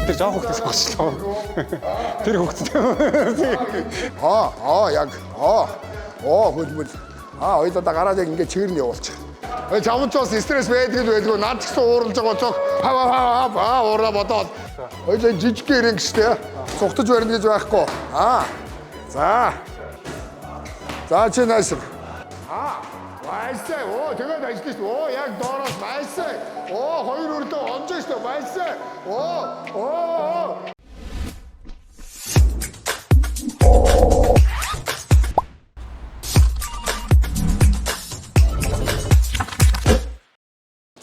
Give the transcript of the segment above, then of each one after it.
Тэр жоох хөлтөс гочлоо. Тэр хөгцтэй. Аа, аа яг. Аа. Оо хөлмөл. Аа, хоёулаа гараад яг ингээд чигэр нь явуулчих. Э чамд ч бас стресс байдаг л байдгүй. Наад ч гэсэн ууралж байгаа цог. Ха ха ха ха уураа бодоод. Хоёулаа жижиг гэрэн гэжтэй. Цухтаж барина гэж байхгүй. Аа. За. За чи найс. Аа. Баясаа. Оо тэгээд ажиллаж шүү. Оо яг доороос баясаа. Оо хоёр өрдөө онж шүү. Баясаа. Оо оо.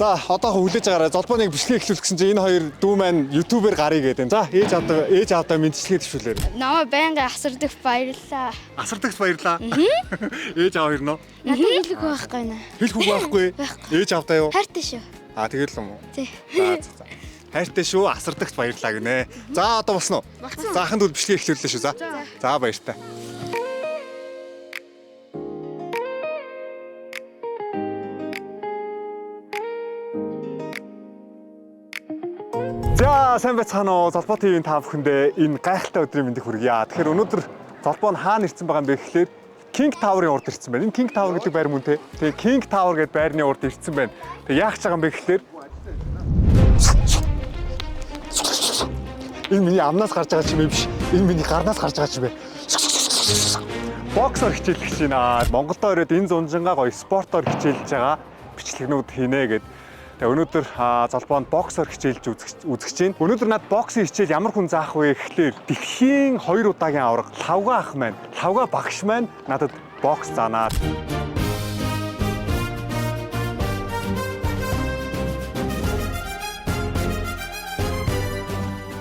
За одоохоо хүлээж байгаарай. Золбооныг бичлэг эхлүүлэх гэсэн чинь энэ хоёр дүү маань ютубер гарыг гэдэг. За ээж авдаа ээж авдаа мэдчилгээ төвшүүлээрэй. Намайг байнга асардагт баярлалаа. Асардагт баярлаа. Ээж аав ирнэ үү? Надад хэлэх байхгүй нэ. Хэлэх үг байхгүй. Ээж авдаа юу? Хайртай шүү. А тэгэл юм уу? Тий. За за за. Хайртай шүү, асардагт баярлаа гинэ. За одоо болсон уу? За ахын дүү бичлэг эхлүүллээ шүү. За. За баяртай. За сайн байцгаана уу? Золбоо ТV-ийн та бүхэндээ энэ гайхалтай өдрийн мэндийг хүргье. Тэгэхээр өнөөдөр Золбоо нь хаана ирсэн байгаа юм бэ гэхлээр King Tower-ын урд ирсэн байна. Энэ King Tower гэдэг байр мөн те. Тэгээ King Tower гэдэг байрны урд ирсэн байна. Тэгээ яах гэж байгаа юм бэ гэхлээр энэ миний амнаас гарч байгаа чимээ биш. Энэ миний гарнаас гарч байгаа чимээ. Боксоор хичээлэх гэж байна. Монголдо ирээд энэ зунжингаа гоё спортоор хичээлж байгаа бичлэгнүүд хийнэ гэд. Тэгээ өнөөдөр золбоонд боксоор хичээлж үзэх чинь. Өнөөдөр над боксын хичээл ямар хүн заах вэ гэхлээр дэлхийн хоёр удаагийн аварга Лавга ах маань, Лавга багш маань надад бокс заанаа.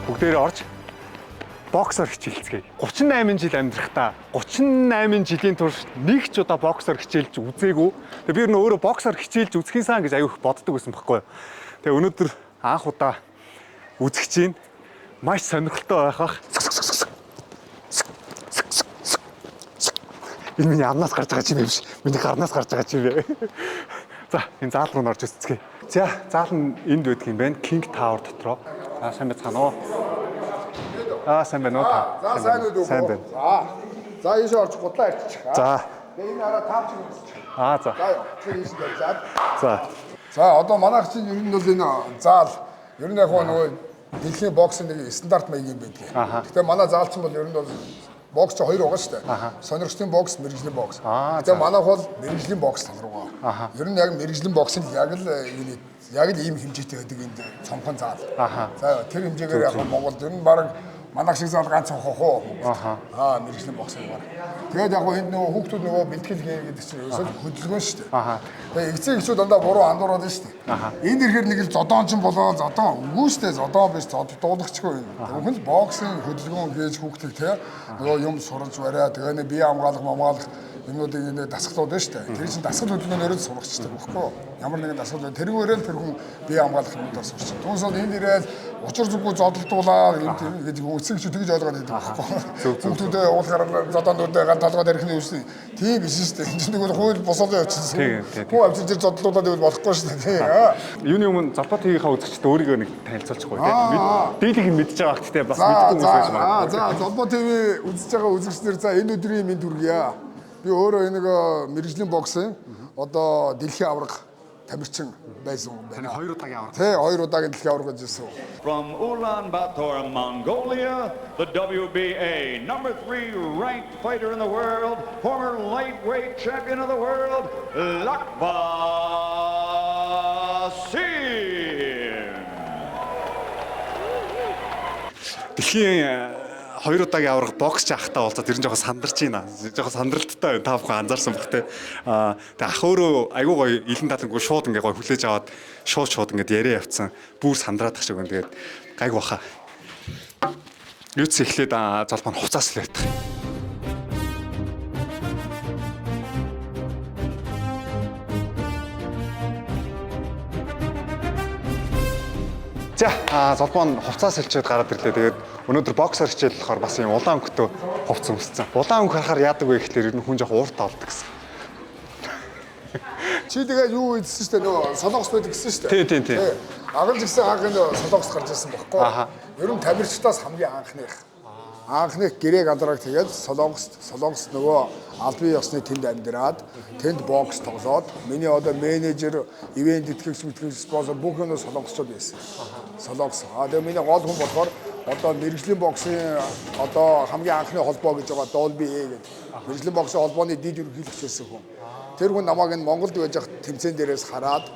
Бүгдээрээ орж боксоор хичээлцгээе. 38 жил амьдрахдаа 38 жилийн турш нэг ч удаа боксоор хичээлж үзээгүй. Тэгээ би ер нь өөрөө боксоор хичээлж үзэх юмсан гэж аюух боддог байсан байхгүй юу. Тэгээ өнөөдөр анх удаа үзэх чинь маш сонирхолтой байх бах. Энэ миний амнаас гарч байгаа чимээ биш. Миний гарнаас гарч байгаа чимээ. За, энэ заал руу н орж үзцгээе. За, заал нь энд байдаг юм байна. King Tower дотроо. За, сайн байцгаана уу? Аа, сайн байна уу та? За сайн үү. Сайн байна. За. За ийшээ орж гутлаа арччих. За. Тэгээ энэ хараа таавч юмсчих. Аа, за. За яа. Тэр ийш тавьжаад. За. За одоо манайх чинь ер нь бол энэ заал ер нь яг нөгөө дэлхийн боксын нэг стандарт маяг юм байдаг. Гэтэ манай заал чинь бол ер нь бол бокс чинь хоёр байгаа шүү дээ. Сонирхчдын бокс, мэргэжлийн бокс. Гэтэ манайх бол мэргэжлийн бокс тал руугаа. Ер нь яг мэргэжлийн бокс нь яг л энэ яг л ийм хэмжээтэй байдаг энд цомхон заал. За тэр хэмжээгээр яг Монголд ер нь баг манайх шиг заал ганц хохоо. Аа мэргэжлийн бокс баг. Тэгээд яг энд нөгөө хүүхдүүд нөгөө бэлтгэл хий гэдэг чинь ерөөсөө хөдөлгөөн шүү дээ. Тэгээ эцэг эхчүүд дандаа буруу андуураад байна шүү дээ. Энд ирэхээр нэг л зодоон ч болоо зодоон үгүй шүү дээ. Зодоон биш зоддуулагчгүй юм. Зөвхөн л боксын хөдөлгөөн хийж хүүхдийг те нөгөө юм сурж бариа тэгээ нэг бие хамгаалах мамгаалах юмнуудыг нэг дасгалууд байна шүү дээ. Тэр чинь дасгал хөдөлгөөнөөр л сургачдаг байхгүй юу? Ямар нэгэн дасгал тэрүүгээр л тэр хүн бие хамгаалах юмудаар сурч. Түүнээс бол энд ирээд учир зүггүй зодолдуулаа юм тийм гэж эцэг эхчүүд тэгж ойлгоод байдаг байхгүй юу? Хүүхдүүдээ уулахаар зодоонуудаа ган толгой дэрэх нь юу шээ. Тийм биш шүү дээ. Энд чинь нэг хууль босоолоо явчихсан. Хүн авчирч ир зодлуулаад ивэл болохгүй шүү дээ. Тийм. Юуны өмнө Золбоо ТV-ийн үзэгчд өөрийгөө нэг танилцуулчихгүй тийм. Дийлийг нь мэдж байгаа гэхдээ бас мэдгүй хүмүүс байж магадгүй. За, Золбоо ТV үзэж байгаа үзэгчдэр за энэ өдрийн мэнд хүргье. Би өөрөө энэ нэг мэргэжлийн боксын одоо дэлхийн аварга тамирчин байсан хүн байна. Хоёр удаагийн аварга. Тэ, хоёр удаагийн дэлхийн аварга гэж ирсэн. From Ulaanbaatar, Mongolia, the WBA number 3 ranked fighter in the world, former lightweight champion of the world, Lakva Sim. Дэлхийн хоёр удаагийн аварга боксч ахтай болцоод тэр нь жоохон сандарч байна. Жоохон сандралттай байна. Та бүхэн анзаарсан бах те. Аа тэгээ ах өөрөө айгуу гоё илэн талангүй шууд ингээ гоё хүлээж аваад шууд шууд ингээ яриа явцсан. Бүр сандраадах шиг байна. Тэгээд гайг баха. Юуц эхлээд золбоо нь хуцаас л байдаг. За золбоо нь хувцас сэлчээд гараад ирлээ. Тэгээд өнөөдөр боксер хичээл болохоор бас юм улаан өнгөтэй хувцас өмссөн. Улаан өнгө харахаар яадаг вэ гэхлээр ер нь хүн жоох ууртай болдог гэсэн. Чи тэгээд юу идсэн шүү дээ, нөгөө Солонгос байдаг гэсэн шүү дээ. Тий, тий, тий. Агал жигсэн анх энэ Солонгост гарч ирсэн бохгүй. Ер нь тамирчдаас хамгийн анхных. Анхных гэрээ галрааг тэгээд Солонгост нөгөө албан ёсны тэнд амьдраад, тэнд бокс тоглоод, миний одоо менежер, ивент итгэгч, мэтгэгч, спонсор бүх юм солонгосчууд байсан. Солонгос. Тэгээ миний гол хүн болохоор одоо мэргэжлийн боксын одоо хамгийн анхны холбоо гэж байгаа Dolby A гэдэг. Мэргэжлийн боксын холбооны дэд ерөнхийлөгч байсан хүн. Тэр хүн намайг энэ Монголд байж байхад тэмцээн дээрээс хараад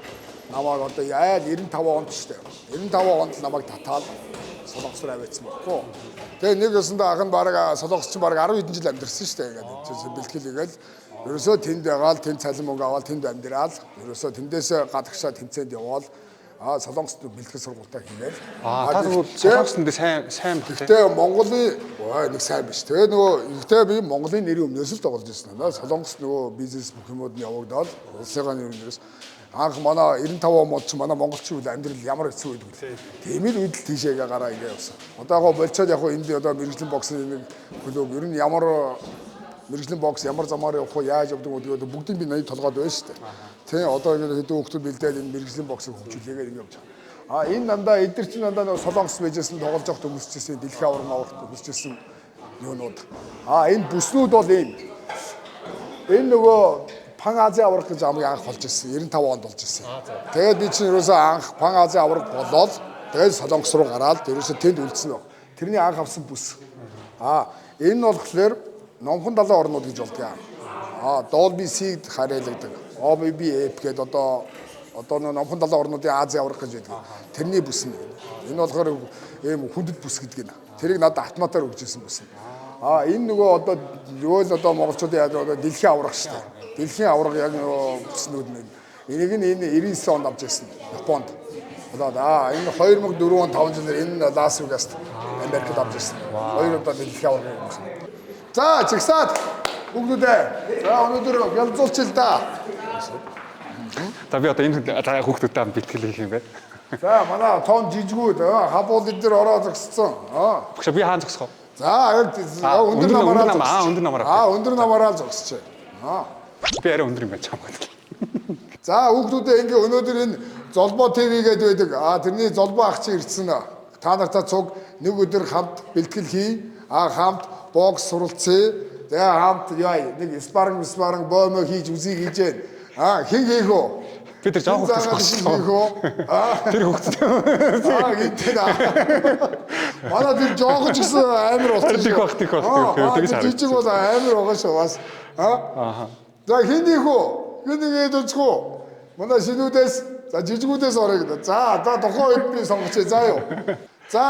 намайг одоо яал 95 онд шүү дээ. 95 онд намайг татаад Солонгос руу аваадсан байхгүй. Тэгээ нэг өсөндөө ах нь бараг Солонгос чинь бараг 10 хэдэн жил амьдэрсэн шүү дээ. Ингээд бэлтгэл хийгээл ерөөсөө тэнд байгаал, тэнд цалин мөнгө аваад тэнд амьдрал, ерөөсөө тэндээсээ гадагшаа тэмцээнд яваал, Солонгост бэлтгэл сургуультаа хийгээл. Та тэгвэл Солонгост нь сайн сайн бах тий. Гэтэ Монголын нэг сайн биш. Тэгээ нөгөө гэтэ би Монголын нэрийн өмнөөс л тоглож ирсэн. Солонгост нөгөө бизнес бүх юмуд нь явагдаад улсынхаа нэрийн өмнөөс анх манай 95 он ч манай монголчууд амьдрал ямар хэцүү байдаг вэ? Тийм л үед л тийшээгээ гараа ингэ явсан. Одоо яг болцоод яг энд одоо мэргэжлийн боксын нэг клуб ер нь ямар мэргэжлийн бокс ямар замаар явах вэ, яаж явдаг вэ гэдэг бүгдийг би ноёд толгойд байна шүү дээ. Тийм одоо ингэ хэдэн хүүхдүүд бэлдээд энэ мэргэжлийн боксыг хөгжүүлээгээд ингэ явж байгаа. Энэ дандаа эдгэр чинь дандаа нөгөө Солонгос байжсэн тоглож явахд өмсчихсэн дэлхийн аварга аварт өмсчихсэн юунууд. Энэ бүснүүд бол ийм. Энэ нөгөө Пан Азийн аварга гэж хамгийн анх болж ирсэн. 95 онд болж ирсэн. Тэгээд би чинь ерөөсөө анх Пан Азийн аварга болоод тэгээд Солонгос руу гараад ерөөсөө тэнд үлдсэн баг. Тэрний анх авсан бүс. Энэ нь болохоор Номхон далайн орнууд гэж болдгоо. Dolby C-д харьяалагдаг. OBBF гэдэг одоо Номхон далайн орнуудын Азийн аварга гэж байдаг. Тэрний бүс нь. Энэ болохоор ийм хүндэт бүс гэдэг нь. Тэрийг надад автоматар өгч ирсэн бүс. Энэ нөгөө одоо юу л одоо монголчуудын одоо дэлхийн аварга шүү дээ. Дэлхийн аварга яг нөгөө бүснүүд нь. Энийг нь энэ 99 онд авч ирсэн Японд. Одоо энэ 2004 он 5 жилээр энэ Лас Вегаст Америкт авч ирсэн. Хоёр удаа дэлхийн аварга юм байна. За чигсаад бүгдүүдээ. За өнөөдөр ялзуулчих л да. За би одоо энэ хүүхдүүдтэй бэлтгэл хийх юм байна. За манай том жижигүүд хабуул эдгээр ороо зогссон. Багш би хаана зогсох вэ? За яг өндөр намаараа. Өндөр намаараа. Өндөр намаараа зогсчих. Би арай өндөр юм байна чам гэдэг. За хүүхдүүдээ ингээ өнөөдөр энэ Золбоо ТV гэдэг байдаг. Тэрний Золбоо ах чи ирсэн. Та нартай цуг нэг өдөр хамт бэлтгэл хий. Хамт бокс суралцъя. Тэгээ хамт яа нэг спарринг боомоо хийж үзье гэж байна. Хэн хийх үү? Би тэр жоох хүүхдээс хийх үү? Тэр хүүхдтэй. Гинтээ. Манай тэр жоох ч гэсэн амар болсон. Тих бах. Тэгэж харагдчих. Жижиг бол амар байгаа шүү бас. За хэн хийх үү? Хэн хийгээд үзэх үү? Манай шинүүдээс за жижигүүдээс орё гэдэг. За тухайн үед би сонгочих. За юу. За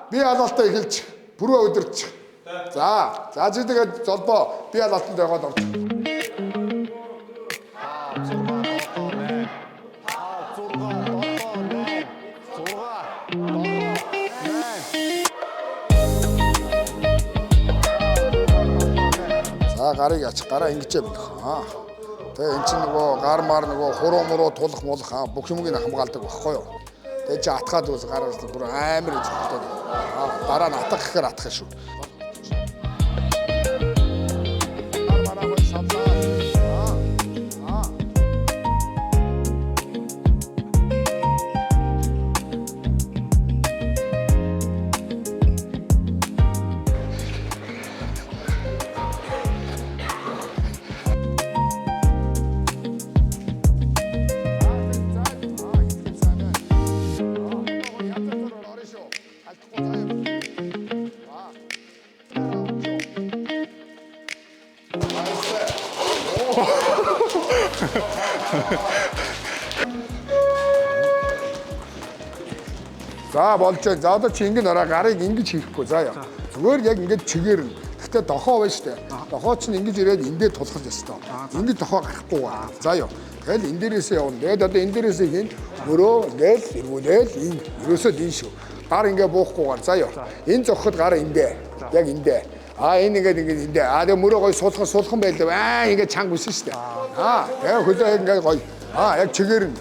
би алаалтаа эхэлж бүрөө өдөрч. За чи тэгээд Золбоо би алаалтанд байгаад орж. 5 6 7 8 6 7 8. За гарыг ач гараа ингэж бэлэх. Тэгээ эн чинь нөгөө гар мар нөгөө хуруу муруу тулах мулах бүх юмыг нь хамгаалдаг байхгүй юу? Тэгээ чи атгаад үс гараас бүр амар зүгтэй. Дараа нь атах гэхээр атах шүү. За болж байна. За одоо чи ингэ нараа гарыг ингэж хийхгүй заа яа. Зүгээр яг ингэж чигээр нь. Гэхдээ дохоо байна шүү дээ. Дохоо чинь ингэж ирээд эндээ тулах ёстой. Ингэж дохоо гарахгүй ба. За яа. Тэгэл энэ дээрээсээ явна. Тэгээд одоо энэ дээрээсээ хийн мөрөө ингээл эргүүлээл энэ ерөөсөө л энэ шүү. Гар ингээ буухгүйгээр за яа. Энэ зогход гар эндээ. Яг эндээ. А энэ ингээд ингээд эндээ. А тэгээ мөрөө гой суулхан суулхан байлаа. Аа ингээ чанга үсэн шүү дээ. Аа тэгээ хөлөө яг ингээ гой. Аа яг чигээр нь.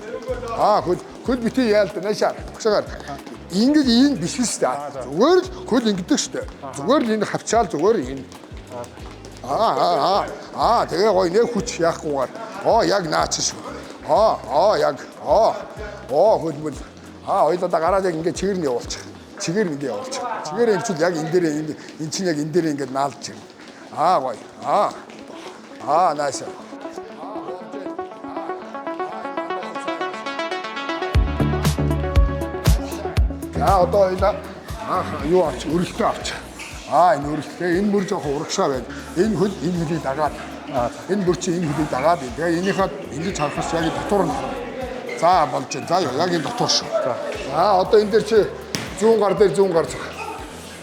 Аа хөл бити яалт наашаа. Багшаагаар. Ингэж энэ биш шүү дээ. Зүгээр л хөл ингэдэг шүү дээ. Зүгээр л энэ хавчаал зүгээр энэ. Аа тэгээ гоё нэг хүч яахгүйгээр. Оо яг наач шүү. Аа, аа яг. Аа. Оо хөлмөл. Аа, хоёулаа гараад яг ингээд чигээр нь явуулчих. Чигээр нь ингээд явуулчих. Чигээр ингэчүүл яг энэ дээр энэ чинь яг энэ дээр ингээд наалж ирнэ. Аа гоё. Аа. Аа, nice. За одоо хоёулаа юу авч өрөлтөө авч. Аа энэ өрөлтөө энэ мөр жоохон урагшаа байна. Энэ хөл энэ хөлийг дагаад. Энэ мөр чи энэ хөлийг дагаад. Тэгээ энийхээ ингэж харахаас яг дотор нь харна. За болж байна. За яг энэ дотор шүү. За одоо энэ дээр чи зүүн гар дээр зүүн гар зөх.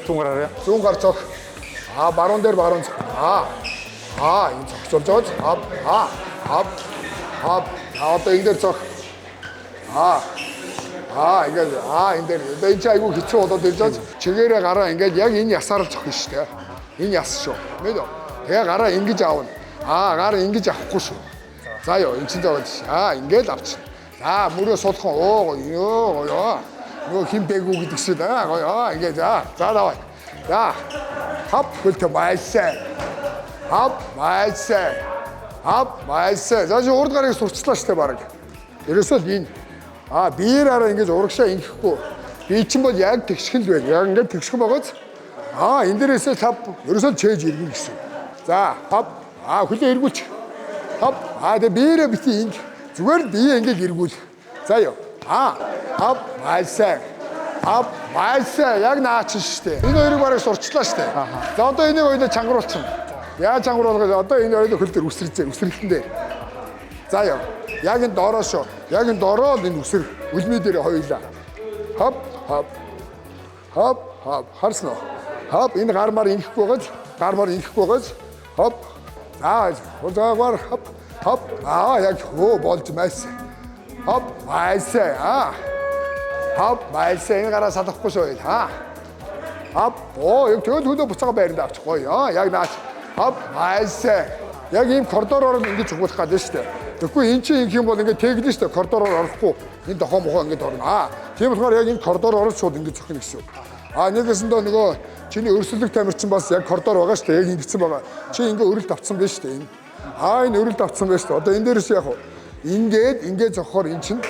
Зүүн гараараа. Зүүн гар зөх. Аа баруун дээр баруун зөх. Аа. Аа энэ зогсолж байгаа. Аа. Аа. Аа. Одоо энэ дээр зөх. Аа. Аа ингээд аа энэ дээр одоо энэ чи айгүй хэцүү болоод ирж байгаа. Чигээрээ гараа ингээд яг энэ ясаар л зохино шүү дээ. Энэ яс шүү. Мэдээ үү? Тэгээ гараа ингэж аавна. Аа гараа ингэж авахгүй шүү. За ёо эн чинь зовоод ш. Аа ингээд авчихна. За мөрөө суулхан оо ёо ёо. Нөгөө хин бэгүү гэдэг шиг аа гоё аа ингээд за за давай. За хап хөлтө майсаа. Хап майсаа. Хап майсаа. За чи урд гарыг сурчлаа шүү дээ баг. Ерөөсөө л энэ аа биеэр араа ингэж урагшаа ингэхгүй. Би чинь бол яг тэгшгэл байна. Яг ингээд тэгшгэн байгааз. Аа энэ дээрээсээ хап ерөөсөө чээж иргэн гэсэн. За хап аа хөлөө эргүүлч. Хап аа тэгээ биеэрээ бити ингэ зүгээр бие ингэж эргүүл. За ёо. Аа хап майсаа. Хап майсаа яг наач штэ. Энэ хоёрыг бараг сурчлаа штэ. За одоо энийг хоёулаа чангаруулчихна. Яаж чангаруулах вэ? Одоо энэ хоёулаа хөл дээр үсэрч үсрэлтэн дээр. За ёо. Яг энэ доороо шүү. Яг энэ доороо л энэ үсэр үлмий дээр хоёулаа. Хоп хоп. Хоп хоп. Харсан уу? Хоп энэ гар мар ингэхгүй байгааз, гар мар ингэхгүй байгааз. Хоп. За хурцаагаар хоп хоп. Аа яг хөө болж майс. Хоп майсаа. Аа. Хоп майсаа энэ гараа салахгүй шүү. Аа. Хоп. Оо яг тэгэл хөлөө буцаага байранд авчих гоё. Аа яг наач. Хоп майсаа. Яг ийм коридороор ингэж өгөх гэдэг шүү дээ. Тэгэхгүй эн чинь ингэх юм бол ингээд тэглэн шүү дээ. Коридороор орохгүй. Энэ дохоо мохоо ингээд орно. Аа тийм болохоор яг энэ коридороор ороод шууд ингэж зохино гэсэн үг. Аа нэгэсэндээ нөгөө чиний өрсөлдөх тамир чинь бас яг коридор байгаа шүү дээ. Яг ингэсэн байгаа. Чи ингээ өрөлт авцсан байж шүү дээ. Энэ. Аа энэ өрөлт авцсан байж шүү дээ. Одоо энэ дээрээс яг уу ингээд ингээд зохихоор эн чинь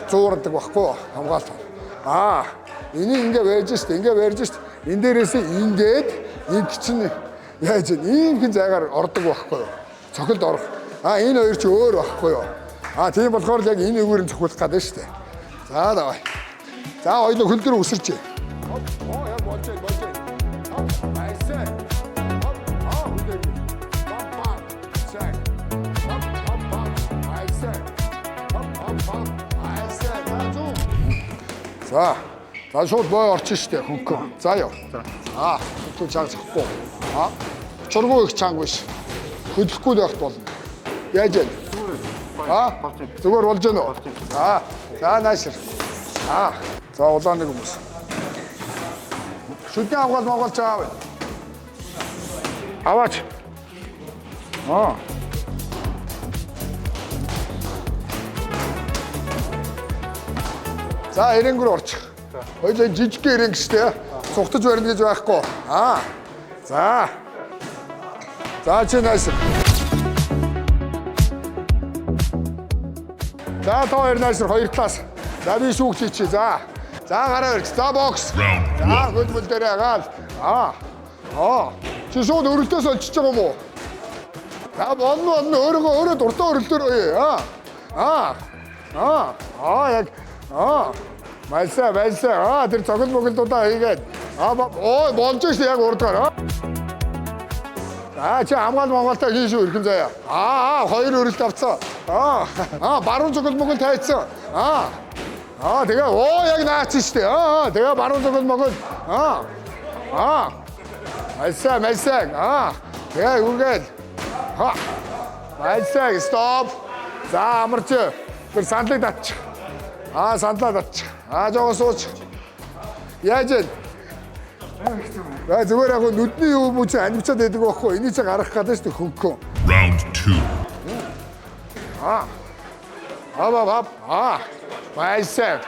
зуурдаг байхгүй хамгаалт. Аа энийг ингээ барьж шүү дээ. Ингээ барьж шүү дээ. Энэ дээрээс ингээд ингэ чинь яаж ийм хин зайгаар ордог байхгүй юу? Цохилд орох. Аа энэ хоёр чи өөр байхгүй юу? Аа тийм болохоор л яг энэ үгээр нь цохиулах гэдэг шүү дээ. За давай. За хоёулаа хөл дээр үсэрч. Оо яг болж байна, болж байна. Хоп, айсаа. Хоп, аа хөл дээр. Хоп, хоп, сай. Хоп, хоп, хоп, айсаа. Хоп, хоп, хоп, айсаа. За зүү. За. За шууд бой орчих шүү дээ хөнгөн. За ёо. За. Түл чанга захгүй. Аа. Учиргүй их чанга биш. Хөдлөхгүй л байх болно. Яаж вэ? Аа? Зүгээр болж байна уу? За. За наашир. Аа. За улаан нэг хүмүүс. Шүдний авгаал моголч аав. Аваач. Аа. За эрэнгүр орчих. Хоёулаа жижиг эренг штэ. Цухтаж барина гэж байхгүй. Аа. За. За чи найс. За та хоёр найс хоёр талаас. За би шүүгч чи. За. За гараа ирч. За бокс. За хөлбөл дээр гаал. Аа. Аа. Чи шууд өрөлтөөс олчиж байгаа юм уу? За болно болно өөрөөгөө өөрөө дуртай өрөлтөөр аа. Аа. Аа. Аа яг аа. Майсаа майсаа. Аа тэр цогол моголдуудаа хийгээд. Аа ой болж шүү яг урдгаар. Аа чи хамгаал монголтой хийн шүү өрхөн заяа. Аа хоёр өрөлт авцсан. Аа аа баруун цогол могол тайцсан. Аа. Аа тэгээ оо яг наач шүү дээ. Аа тэгээ баруун цогол могол. Аа. Аа. Майсаа майсаа. Аа. Тэгээ үгээд. Ха. Майсаа стоп. За амарч. Тэр сандлыг татчих. Аа сандлаа татчих. Аа жоохон сууч. Яаж вэ? За зүгээр яг нүдний юу мүү чи анивчаад байдаг байхгүй. Энийг чи гаргах гэдэг шүү дээ хөнгөн. Round 2. Аа. Аа аа. Майсаа.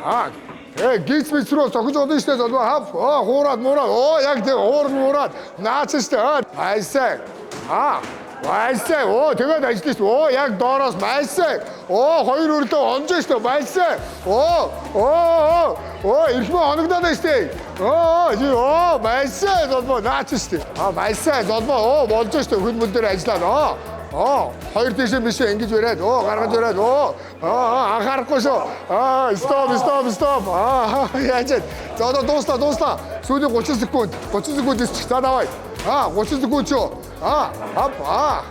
Аа. Э гиц мэт рүү зохиж болно шүү дээ. Золбоо хав. Аа хуураад муураад. Оо яг тэг уур муураад. Наач шүү дээ. Аа. Майсаа. Аа. Баясаа. Оо, тэгээд ажиллаж шүү. Оо, яг доороос баясаа. Оо, хоёр өрлөө онж шүү. Баясаа. Оо, оо, оо, эрхмээ оногдоод байна шүү. Оо, чи оо, баясаа золбоо наач шүү. Аа, баясаа золбоо. Оо, болж шүү. Хүн мөл дээр ажиллаад. Оо. Оо, хоёр тийшээ бишээ ингэж бариад. Оо, гаргаж бариад. Оо, аа, анхаарахгүй шүү. Аа, стоп, стоп, стоп. Аа, яаж вэ? За одоо дууслаа, дууслаа. Сүүлийн 30 секунд. 30 секунд исчих. За давай. Аа, 30 секунд шүү. Аа, ап, аа.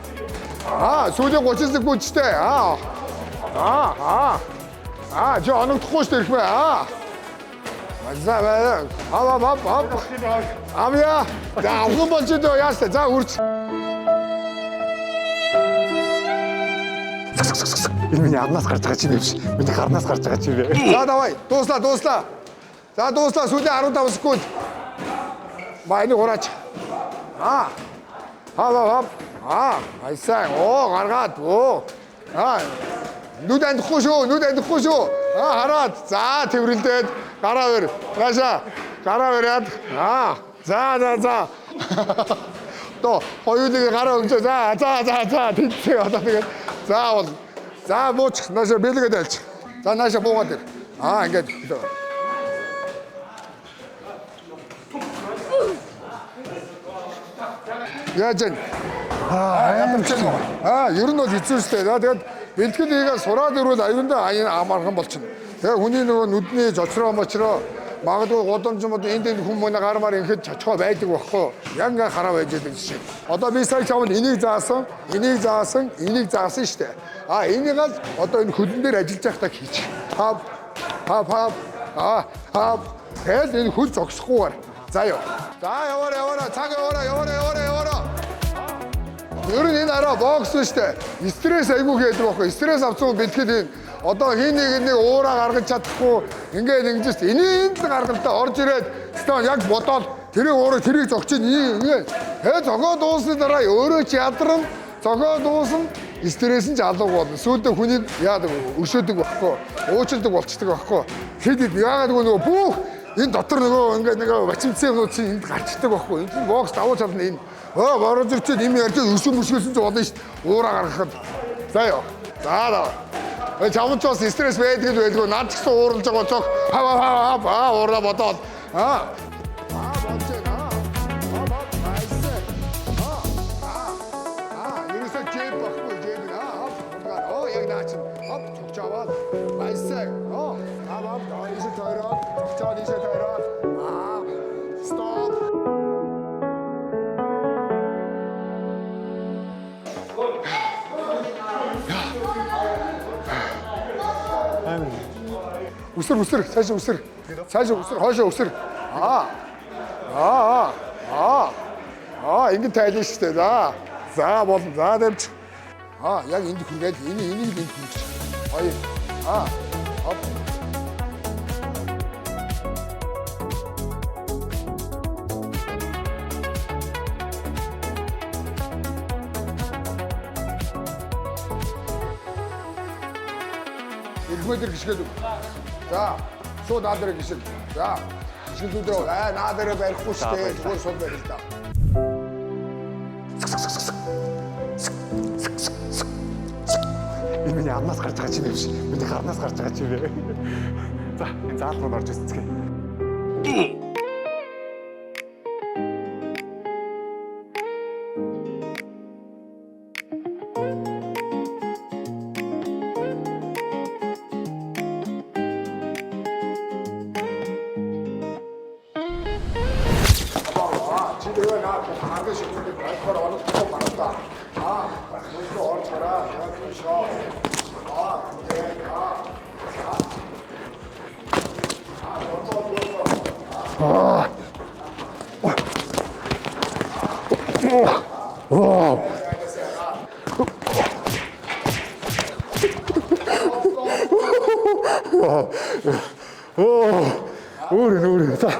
Аа, сүүлийн 30 секунд ч дээ. Аа. Аа, аа. Аа, чи оногдохгүй шүү дээ. Аа. За, ап, ап, ап. Авья. За, авхан болж дээ. Яаш та. За, үрч. Энэ миний амнаас гарч байгаа чимээ биш. Миний гарнаас гарч байгаа чимээ. За давай. Дууслаа, дууслаа. За дууслаа. Сүүлийн 15 секунд. Ба энийг хураач. Аа. Хав хав хав. Аа, айсаа. Оо, гаргаад. Оо. Аа. Нүд андахгүй шүү. Нүд андахгүй шүү. Аа, хараад. За, тэрвэрлдээд гараа бэр. Наашаа. Гараа бариад. Аа. За, за, за. То хоёулыг гараа өгчөө. За, за, за, за. Тэнцээ одоо тэгээд за бол. За буучих. Наашаа бэлгээд айлчих. За наашаа буугаад ир. Аа, ингээд. Яаж вэ? Аа, ядарч байна. Аа, ер нь бол хэцүү шүү дээ. За тэгээд бэлтгэл хийгээд сураад ирвэл аюундаа амархан болчихно. Тэгээ хүний нөгөө нүдний жочроо мочроо магадгүй гудамж мод энд энд хүмүүс гармаар ингэхэд чочгоо байдаг байхгүй. Яг ингээ хараа байж байдаг жишээ. Одоо би сая чамд энийг заасан, энийг заасан, энийг заасан шүү дээ. Аа, энийг л одоо энэ хөлн дээр ажиллаж байхдаа хийчих. Хав, хав, хав, аа, хав. Тэгэл энэ хөл зогсохгүйгээр. За ёо. За яваарай, яваарай, цаг яваарай, яваарай, яваарай, яваарай. Ер нь энэ араа бокс шүү дээ. Стресс айгүй хийдэг байхгүй. Стресс авсан бэлтгэл энэ одоо хин нэг нэг уураа гаргаж чадахгүй ингээд ингэж шүү дээ. Энийг л гаргалтаа орж ирээд стон яг бодоол тэрийг уураа тэрийг зогч ийн ингээд тэгээ зогоо дуусны дараа өөрөө ч ядарна, зогоо дуусна, стресс нь ч алга болно. Сүүлдээ хүнийг яадаг өшөөдөг байхгүй, уучилдаг болчдөг байхгүй. Хэд хэд яагаад гэвэл нөгөө бүх энэ дотор нөгөө ингээд нэг бачимдсан юмнууд чинь энд гарчдаг байхгүй. Энэ чинь бокс давуу тал нь энэ. Өө борож ирчээд юм ярьж өшөө мөшгөөсөн ч болно шүү дээ. Уураа гаргахад. За ёо. За даа. Чамд ч бас стресс байдаг л байлгүй. Наад ч гэсэн ууралж байгаа цог. Хав хав хав аа уураа бодоод. Аа. Аа болж байна. Аа. Аа аа. Аа. Аа. Ерөөсөө жэб баггүй жэб. Аа. Оо яг наа чинь. Хоп цогч аваад. Баясаа. Оо. Аа аа. Ийшээ тойроод. Цогчоод ийшээ тойроод. Аа. Стоп. Үсэр үсэр цаашаа үсэр. Цаашаа үсэр хойшоо үсэр. Аа. Аа. Аа. Аа, ингэ тайлна шүү дээ. За. За болно. За дэмч. Аа, яг энд хүргээд энэ энийг л энд хүргэж. Хоёр. Аа. Хоп. Эргмээ дээр гიშгээд өг. За, шууд наа дээр гიშэл. За, гიშгэлүүдээ аа наа дээрээ барихгүй шүү дээ. Зүгээр шууд барь л да. Энэ миний амнаас гарч байгаа чимээ биш. Миний гарнаас гарч байгаа чимээ. За, энэ заал руу орж үзцгээе. Чи тэгээ наа хангаж шигтэй болохоор онохгүй байна да. Аа, мөнгө орж хараа. Яг юм шоо. Аа, тэгээ аа. Оо, өөр өөр. За.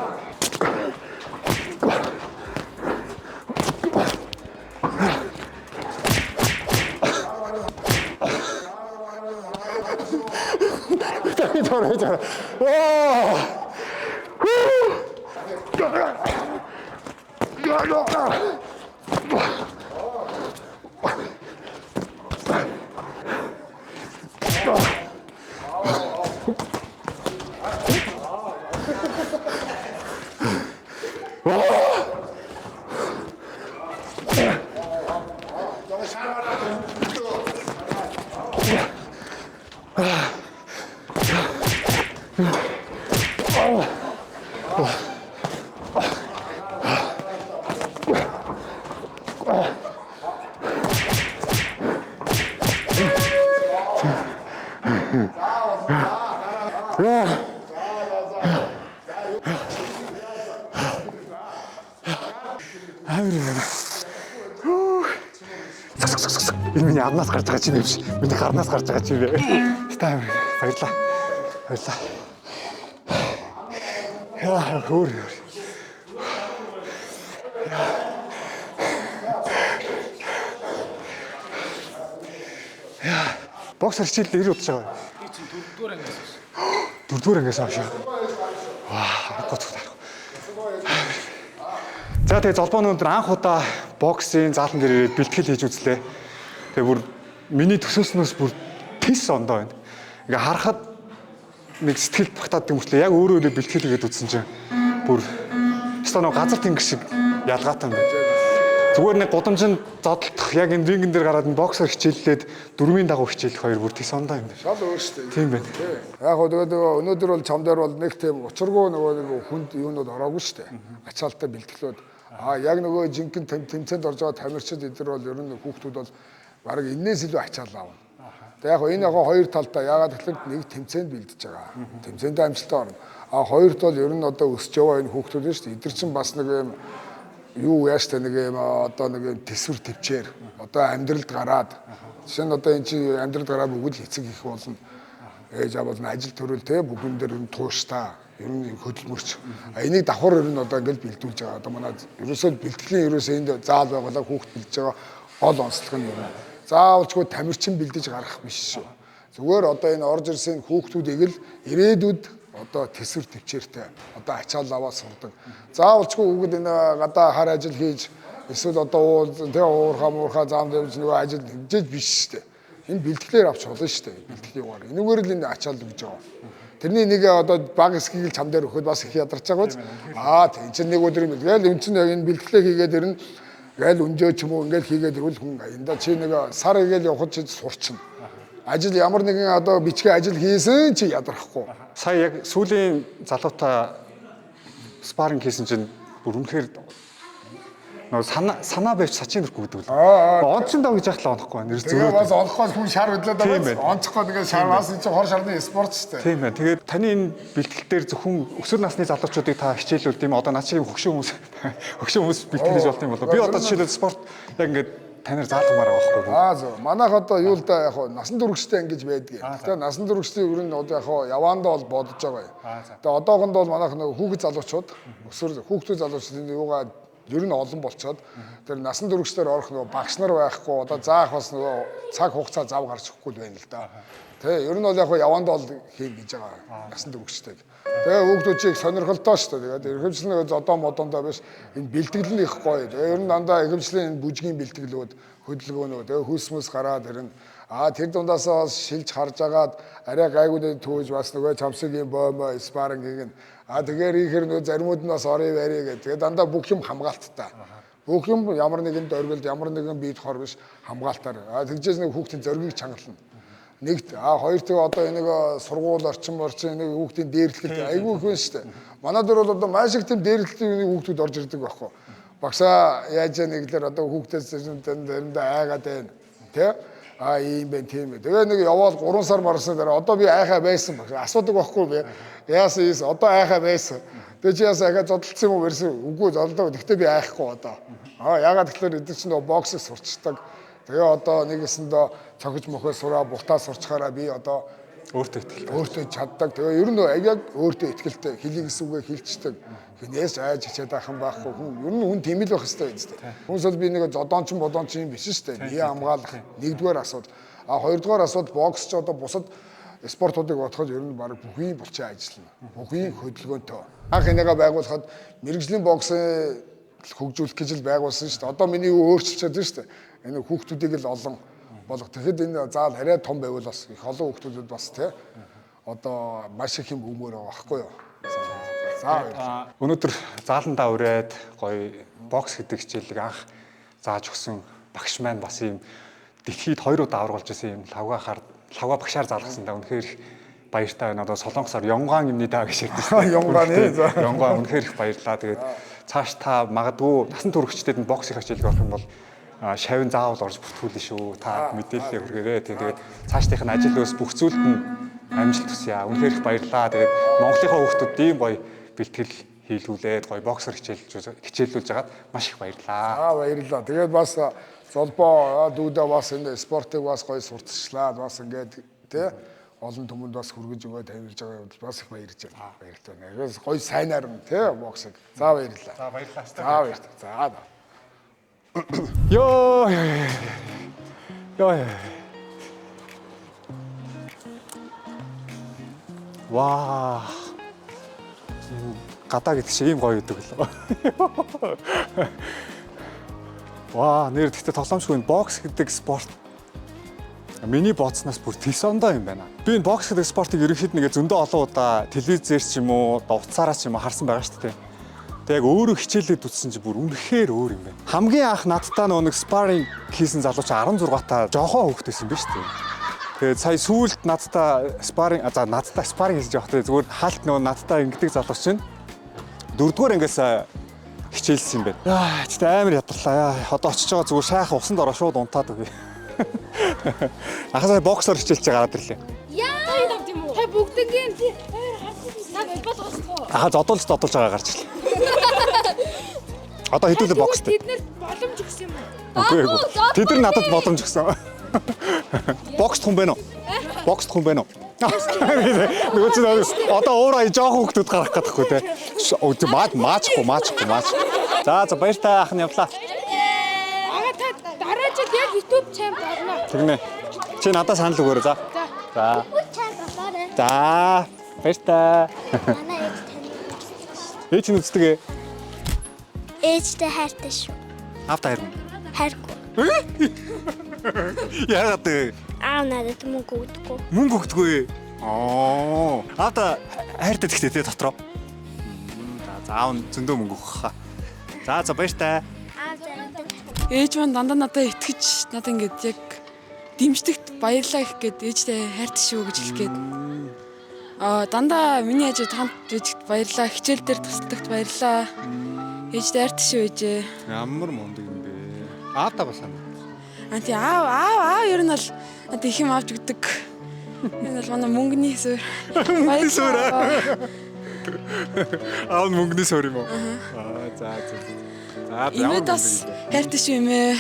Дахид ороо. Оо. Амар юм байна. Энэ миний амнаас гарч байгаа чинь юм биш. Миний гарнаас гарч байгаа чинь юм. Та амар. Баярлаа. Баярлаа. Яа, хөөр. Яа. Боксер хичээл 90 удаж байгаа. Би чинь дөрөвдүгээр ангиас хойш. Дөрөвдүгээр ангиас хойш. Ваа, аргагүй зүг. За тэгээ золбооны өндөр анх удаа боксын заалан дээр ирээд бэлтгэл хийж үзлээ. Тэгээ бүр миний төсөөснөөс бүр тис ондоо байна. Ингээ харахад нэг сэтгэл багтаад мөртлөө яг өөрөө өөрөө бэлтгэл хийгээд үзсэн чинь бүр өстой нэг газар тэнгэр шиг ялгаатай юм байна. Зүгээр нэг гудамжинд зодтолдох яг энэ рингэн дээр гараад энэ боксер хичээллээд дөрмийн дагуу хичээлэх хоёр бүр тис ондоо юм байна. Шал өөр шүү дээ. Тийм байна. Яг гоо тэгээд өнөөдөр бол чам дээр бол нэг тийм учиргүй нөгөө нэг хүнд юунууд ороогүй шүү дээ. Ачаалттай бэлтгэлүүд. Аа яг нөгөө жинхэнэ тэмцээнд орж байгаа тамирчид эдгээр бол ер нь хүүхдүүд бол бараг энээс илүү ачаал авна. Тэгээд яг энэ яг хоёр талдаа яагаад гэхээр нэг тэмцээнд бэлдэж байгаа. Тэмцээнд амжилттай орно. А хоёрт бол ер нь одоо өсөж яваа энэ хүүхдүүд нь шүү дээ. Эдгээр чинь бас нэг юм юу яаштай нэг юм одоо нэг юм төсвөр төвчээр одоо амьдралд гараад жишээ нь одоо эн чинь амьдралд гараад бүгд л эцэг их болно. Ээж аав болно, ажил төрөл те бүгэн дээр нь тууштай ер нь хөдөлмөрч. А энийг давхар ер нь одоо ингээл бэлдүүлж байгаа. Одоо манай ерөөсөө бэлтгэлийн ерөөсөө энд заал байгуулаа хүүхд бэлдэж байгаа гол онцлог нь ер нь. Заавалчгүй тамирчин бэлдэж гарах биш шүү. Зүгээр одоо энэ орж ирсэн хүүхдүүдийг л ирээдүйд одоо төсвөр төвчээртэй одоо ачаал аваад сурдаг. Заавалчгүй хүүхэд энэ гадаа хар ажил хийж эсвэл одоо уул тэ уурхаа муурхаа зам зэмж нөгөө ажил хийж биш шүү дээ. Энэ бэлтгэлээр авч болно шүү дээ. Бэлтгэлийн угаар. Энүүгээр л энэ ачаал өгж байгаа. Тэрний нэг одоо баг хэсгийг л чам дээр өгөхөд бас их ядарч байгаа биз. Аа тийм чинь нэг өдөр юм бэлгээл эн чинь яг энэ бэлтгэлээ хийгээд ирнэ. Гээл өнжөө ч юм уу ингээл хийгээд ирвэл хүн аянда чи нэг сар игээл явхад чи сурчна. Ажил ямар нэгэн одоо бичгийн ажил хийсэн чи ядрахгүй. Сая яг сүүлийн залуутай спарринг хийсэн чинь бүр үнэхээр нөгөө санаа байвч сачин өрөхгүй гэдэг үл. Онцон доо гэж яхад л онохгүй байна. Ерөөс Тэгээ зөрөөд. бас олохгүй хүн шар хөдлөөд Тийм байгаа. байна. Онцохгүй тэгээ шар бас энэ чинь хор шарны спорт шүү дээ. Тийм байна. Тэгээд таны энэ бэлтгэл дээр зөвхөн өсвөр насны залуучуудыг та хичээлүүлд юм. Одоо над шиг хөгшин хүмүүс хөгшин хүмүүс бэлтгэл хийж болт юм болов. Би одоо жишээлбэл спорт яг ингээд танаар заалгамаар байгаа байхгүй юу? Аа зөв. Манайх одоо юу л да яг хуу насан туршидтай ингэж байдгийг. Тэгэхээр насан туршидын ер нь одоо яг хуу яваандаа бол бодож байгаа юм. Тэгээ одоохонд бол манайх нөгөө хүүхэд залуучууд өсвөр хүүхдүүд залуучуудын юугаа ер нь олон болцоод тэр насан туршидтаар орох нөгөө багш нар байхгүй одоо заах бас нөгөө цаг хугацаа зав гарч өгөхгүй л байна л да. Тэ ер нь бол яг хуу яваандаа бол хийн гэж байгаа насан туршидтайг. Тэгээ хүүхдүүд чиг сонирхолтой шүү дээ. Тэгээд эрхэмчлэн нөгөө зодоо модондоо биш энэ бэлтгэл нь их гоё. Тэгээ ер нь дандаа эрхэмчлийн энэ бүжгийн бэлтгэлүүд хөдөлгөөнүүд тэгээ хөлс мөс гараад ирнэ. Аа тэр дундаасаа бас шилж харж агаад арай гайгуудад төөж бас нөгөө чамсгийн боомоо спаррингийг нь аа тэгэхээр ихэр нөгөө заримуд нь бас орё барья гэх. Тэгээ дандаа бүх юм хамгаалттай. Бүх юм ямар нэгэн дөргөлд ямар нэгэн биед хор биш хамгаалтаар. Аа тэгжээс нэг хүүхдийн зоригийг чангална. Нэгт а хоёр тэгээ одоо энийг сургууль орчин морчин энийг хүүхдийн дээрлэхэд айгүй их байна шүү дээ. Манай дөр бол одоо маш их тийм дээрлэлийн хүүхдүүд орж ирдэг байхгүй. Багшаа яаж нэглэр одоо хүүхдээс заримдаа айгаад байна. Тэ? А ийм байх тийм ээ. Тэгээ нэг яваал 3 сар марсан дараа одоо би айхаа байсан багш. Асуудаг байхгүй би. Яасан ийс одоо айхаа байсан. Тэгээ чи яасан ахаа зодтолсон юм уу версэн? Үгүй зодлоо. Тэгтээ би айхгүй одоо. А ягаад тэгэхээр эдгээр чинь нөгөө боксыг сурчдаг. Тэгээ одоо нэгэсэндээ цохиж мохоо сураа бухтаа сурчхаараа би одоо Өөртөө итгэл. өөртөө чаддаг. Тэгээ ер нь яг өөртөө итгэлтэй хэлий гэсэн үгээ хэлцдэг. Хинээс айж хичээд байх юм байхгүй хүн. Ер нь хүн тийм л байх хэрэгтэй биз дээ. Хүмүүс бол би нэг зодоончин бодоончин юм биш шүү дээ. Бие хамгаалах нэгдүгээр асуудал. А хоёрдугаар асуудал бокс ч одоо бусад спортуудыг бодоход ер нь баг бүхний булчин ажиллана. Бүхний хөдөлгөөнтэй. Анх энийгээ байгуулахад мэрэгжлийн боксын хөгжүүлэх гэж л байгуулсан шүү дээ. Одоо миний юу өөрчилчөөд байна шүү дээ. Энэ хүүхдүүдийг л олон болох. Тэгэхэд энэ заал арай том байвал бас их олон хүүхдүүдэд бас тий одоо маш их юм өгмөр байгаа байхгүй юу. За баярлалаа. Өнөөдөр зааландаа ураад гоё бокс гэдэг хичээлийг анх зааж өгсөн багш маань бас ийм дэлхийд хоёр удаа авралж исэн юм лавга лавга багшаар заалгасандаа үнэхээр их баяртай байна. Одоо солонгосоор Ёнгаан юмны даа гэж ярьдаг шүү дээ. Ёнгаан ээ. За. Ёнгаан үнэхээр их баярлаа. Тэгээд цааш та магадгүй насан туршидтад нь боксын хичээлийг орох юм бол шавин заавал орж бүртгүүлнэ шүү. Та мэдээлэлээ хүргээрэй. Тэгээд цаашдынх нь ажил өөс бүх зүйлд нь амжилт хүсье. Үнэхээр их баярлаа. Тэгээд Монголынхаа хүүхдүүд ийм гоё бэлтгэл хийлгүүлээд гоё боксер хичээллүүлж хагаад маш их баярлаа. Аа баярлалаа. Тэгээд бас золбоо дүүдээ бас энэ спортыг бас гоё сурталчлаад бас ингээд тий олон түмэнд бас хүргэж өгөө тавилж байгаа явдал бас их баярж байна. Баяртай байна. Тэгээс гоё сайнаар нь тий боксыг. За баярлалаа. За баярлалаа. За баярлалаа. За. Йоо ёо. Ваа. Гадаа гэдэг шиг ийм гоё гэдэг лөө. Ваа, нэр гэхдээ тоглоомшгүй энэ бокс гэдэг спорт миний бодсноос бүр тэлсондоо юм байна. Би энэ бокс гэдэг спортыг ерөнхийд нэг зөндөө олон удаа телевизээр ч юм уу, утсаараа ч юм уу харсан байгаа шүү дээ. Тэг яг өөрөө хичээлээд үтсэн чи бүр үнэхээр өөр юм байна. Хамгийн анх надтай нөгөө нэг спарринг хийсэн залуу чи 16 та жоохон хүүхэд байсан биз дээ. Тэгээд сая сүүлд надтай спарринг за надтай спарринг хийж явах тэ зүгээр хаалт нөгөө надтай ингэдэг залуу чинь дөрөвдүгээр ангиас хичээлсэн юм байна. Яа, тэгтээ амар ядарлаа. Яа, одоо очиж байгаа зүгээр шайхан усанд ороо шууд унтаад өгье. Ахасаа боксоор хичээлж гараад ирлээ. Яа, та бүгднгийн над болгоцгоо. Аха зодуулж байгаа гарч ирлээ. Одоо хэдүүлээ бокстэй. Тэд нэр боломж өгсөн юм уу? Үгүй ээ. Тэд нар надад боломж өгсөн. Бокс хүн байна уу? Бокс хүн байна уу? Нөгөө чинь одоо уураа жоохон хүүхдүүд гарах гэдэггүй те. Маачгүй. За за баяртай ах нь явлаа. Ага та дараа жил яг YouTube чамд орно. Тэгнэ. Чи надад санал өгөөрэй за. За. За. Баяртай. Манай ээж тань. Ээж нь үздэг ээ. Ээжтэй хайртай шүү. Аавда хайрна. Хайргүй. Яагаад вэ? Аав надад мөнгө өгдөггүй. Мөнгө өгдөггүй. Аа. Аавда хайртай гэхдээ те дотроо. За аав нь зөндөө мөнгө өгөх хаа. За за баяртай. Аав заримдаа Ээж маань дандаа надад итгэж, надад ингээд яг дэмждэгт баярлалаа гэх гээд ээжтэй хайртай шүү гэж хэлэх гээд. Аа дандаа миний хажууд хамт байжгт баярлалаа, хичээл дээр тусалдагт баярлалаа. Ээжтэй хайртай шүү ээжээ. Ямар мундаг юм бэ? Аавда бас аа. Аа тий аав ер нь бол надад их юм авч өгдөг. Энэ бол манай мөнгөний суурь. Мөнгөний суурь. Аав нь мөнгөний суурь юм уу? Аа за за. За ямар Имээд бас хайртай шүү имээ.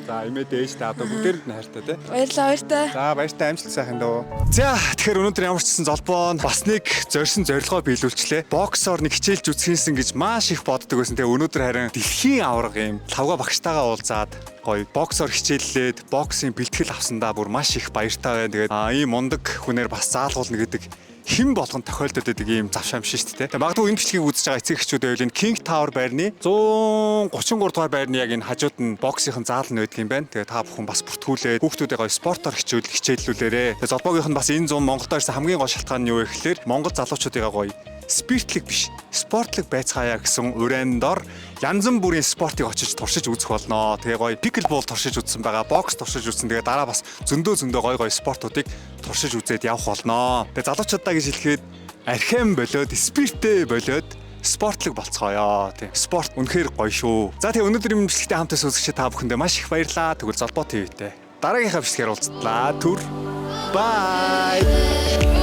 За имээд ээжтэй одоо бүгдээрэнд нь хайртай тий. Баярлалаа баяртай. За баяртай амжилт сайхан дөө. За тэгэхээр өнөөдөр ямар ч гэсэн золбоон бас нэг зорьсон зорилгоо биелүүлчлээ. Боксоор нэг хичээлж үзхийнсэн гэж маш их боддог байсан. Тэгээ өнөөдөр харин дэлхийн аварга юм лавга багштайгаа уулзаад гоё боксоор хичээллээд боксын бэлтгэл авсандаа бүр маш их баяртай байна. Тэгээд ийм мундаг хүнээр бас заалгуулна гэдэг хэн болгон тохиолдод байдаг ийм завшаам биш шүү дээ. Магадгүй энэ бичлэгийг үзэж байгаа эцэг эхчүүд байвал энэ King Tower байрны 133 дугаар байрны яг энэ хажууд нь боксынхын заал нь байдаг юм байна. Тэгээ та бүхэн бас бүртгүүлээд хүүхдүүдээ гоё спортоор хичээллүүлээрэ. Тэгээ золбоогийнх нь бас энэ зун Монголд ирсэн хамгийн гол шалтгаан нь юу вэ гэхлээр Монгол залуучуудыгаа гоё спиртлэг биш, спортлог байцгаая гэсэн уриан дор янз бүрийн спортыг очиж туршиж үзэх болно. Тэгээ гоё пиклбол туршиж үзсэн байгаа, бокс туршиж үзсэн. Тэгээ дараа бас зөндөө гоё гоё спортуудыг туршиж үзээд явах болно. Тэгээ залуучуудаа гэж хэлэхэд архиан болиод, спиртээ болиод спортлог болцгоё. Тийм. Спорт үнэхээр гоё шүү. За тэгээ өнөөдөр юм бичлэгтэй хамт үзэгч та бүхэндээ маш их баярлалаа. Тэгвэл Золбоо ТV-тэй дараагийнхаа бичлэгээр уулзтлаа. Түр. Bye.